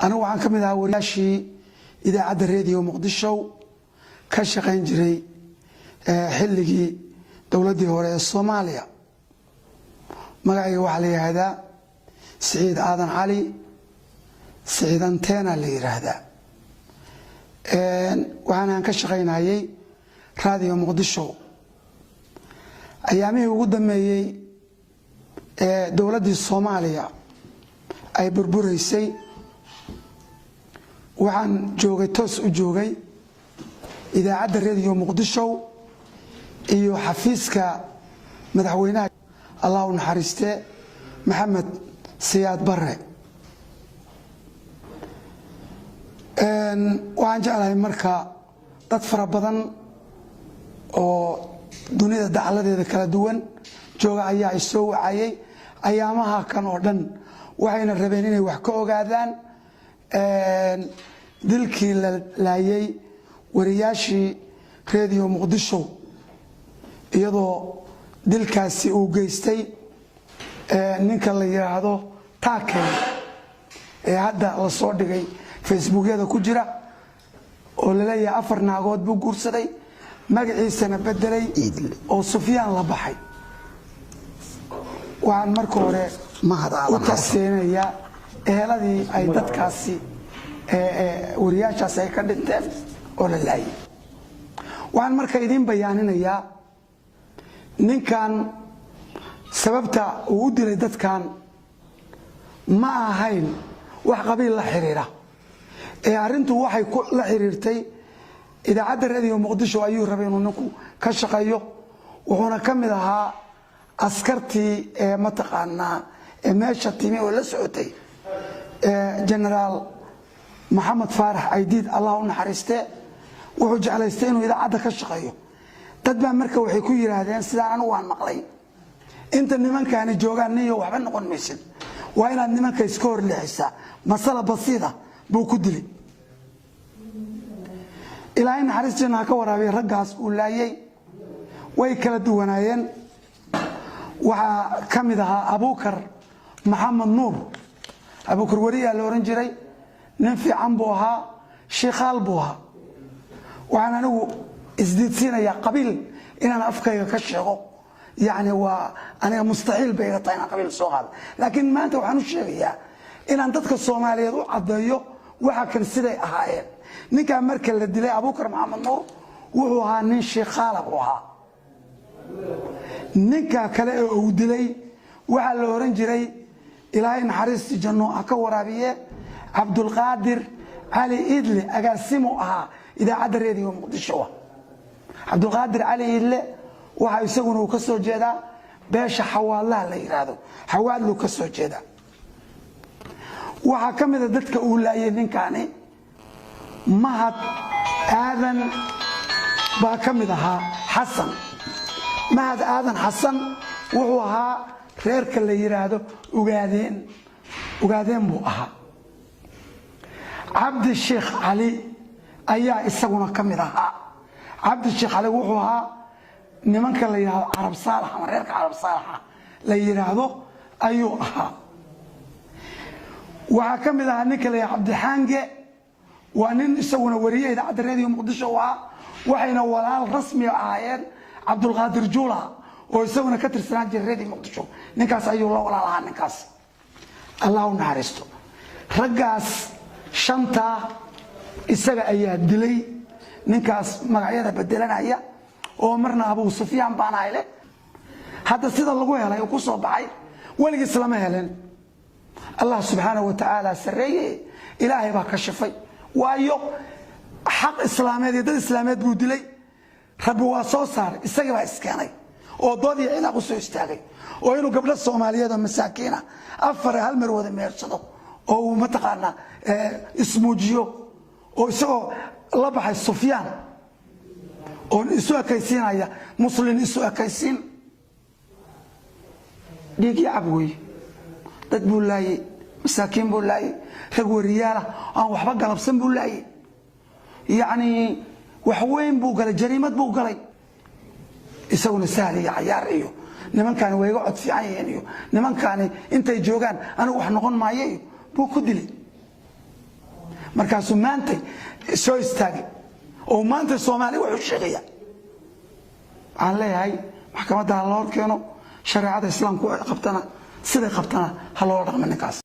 Anigu waxaan ka mid ahaa wariyaashii idaacadda Reediyo Muqdisho ka shaqayn jiray xilligii dowladdii hore ee Soomaaliya. Magacayga waxaa la yidhaahdaa Siciid Aadan Cali, Siciid Antena la yidhaahdaa. Waxaanaan ka shaqaynayay Raadiyo Muqdisho ayaamihii ugu dambeeyey ee dowladdii Soomaaliya ay burburaysay. Waxaan joogay, toos u joogay, idaacadda Rediyo Muqdisho iyo xafiiska madaxweynaha, Allah u naxariistee, Maxamed Siyaad Barre. Waxaan jeclahay marka dad fara badan oo dunida dacladeeda kala duwan jooga ayaa isoo wacayay ayaamaha kan oo dhan, waxayna rabeen inay wax ka ogaadaan dilkii la laayay wariyaashii Reediyo Muqdisho, iyadoo dilkaasi uu geystay ninka la yidhaahdo Taakey ee hadda lasoo dhigay Facebookyada ku jira, oo laleeyahay afar naagood buu guursaday, magaciisana bedelay oo Sufyaan la baxay. Waxaan marka hore Mahad u Aadan Xasan. tacseenayaa eheladii ay dadkaasi wariyaashaasi ay ka dhinteen oo la laayay. Waxaan marka idiin bayaaninayaa ninkan sababta uu u dilay dadkan ma ahayn wax qabiil la xiriira, ee arrintu waxay la xiriirtay idaacadda Radio Muqdisho ayuu rabay inuu ninku ka shaqeeyo. Wuxuuna ka mid ahaa askartii ee mataqaanaa ee meesha timi oo la socotay Generaal Maxamed Faarax Aydiid, Allah u naxariistee. Wuxuu jeclaystay inuu idaacadda ka shaqeeyo. Dad baa marka waxay ku yidhaahdeen, sidaan anigu waan maqlay, inta nimankaani joogaan niyo waxba noqon maysid, waa inaad nimanka iska hor leexisaa. Masala basiida buu ku dilay. Ilaahay naxariis janna ha ka waraabiya. Raggaas uu laayay way kala duwanaayeen. Waxaa ka mid ahaa Abuukar Maxamed Nuur. Abuukar weriyaa la ohan jiray, nin fiican buu ahaa, shiikhaal buu ahaa. Waxaan anigu isdiidsiinayaa qabiil inaan afkayga ka sheego, yacni waa aniga mustaxiil bay iga tahay inaan qabiil soo qaado, laakiin maanta waxaan u sheegayaa inaan dadka Soomaaliyeed u caddeeyo waxa kan siday ahaayeen. Ninkaa marka la dilay, Abuukar Maxamed Nuur, wuxuu ahaa nin shiikhaala buu ahaa. Ninka kale ee uu dilay waxaa la ohan jiray, Ilaahay naxariistii janno ha ka waraabiye, Cabdulqaadir Cali Idle, agaasimu ahaa idaacadda Reediyo Muqdisho ah. Cabdulqaadir Cali Idle waxa isaguna uu ka soo jeedaa beesha Xawaadlaha la yidhaahdo, Xawaadluu ka soo jeedaa. Waxaa ka mida dadka uu laayay ninkaani Mahad Aadan baa ka mid ahaa Xasan. Mahad Aadan Xasan wuxuu ahaa reerka la yidhaahdo Ugaadeen, Ugaadeen buu ahaa. Cabdi Sheekh Cali ayaa isaguna ka mid ahaa. Cabdi Sheekh Cali wuxuu ahaa nimanka la yidhaahdo Carab Saalax ama reerka Carab Saalaxa la yidhaahdo ayuu ahaa. Waxaa ka mid ahaa ninka la yidhahdo Cabdixaange, waa nin isaguna wariye idaacadda Reediyo Muqdisho u ahaa, waxayna walaal rasmi ahaayeen Cabdulqaadir Juula oo isaguna ka tirsanaan jiray Reediyo Muqdisho. Ninkaas ayuu la walaal ahaa ninkaas, Allah u naxariisto. Raggaas shantaa isaga ayaa dilay, ninkaas magacyada bedelanaya oo marna Abuu Sufyaan baan ahay leh. Hadda sida lagu helay uu ku soo baxay weligiis lama helen. Allah subxaanahu wa tacaala sarreeye, Ilaahay baa ka shifay, waayo xaq islaameed iyo dad islaameed buu dilay. Rabbi waa soo saaray, isagii baa iskeenay oo dood iyo cilaaq u soo istaagay, oo inuu gabdho Soomaaliyeed oo masaakiina afar hal mar wada meersado oo uu mataqaanaa ismuujiyo, oo isagoo la baxay Sufyaan oo isu ekaysiinaya muslin, isu ekaysiin, dhiig iyo cab weeye. Dad buu laayey, masaakiin buu laayey, rag wariyaalah aan waxba galabsan buu laayey. Yacni wax weyn buu galay, jariimad buu galay. Isaguna sahal iyo cayaar iyo nimankaani way iga cod fiican yihiin iyo nimankaani intay joogaan anigu wax noqon maayo iyo buu ku dilay. Markaasuu maanta soo istaagay oo maanta Soomaaliya wuxuu sheegaya. Waxaan leeyahay, maxkamadda ha loo keeno, shareecada Islaamku ay qabtana, siday qabtana ha loola dhaqma ninkaas.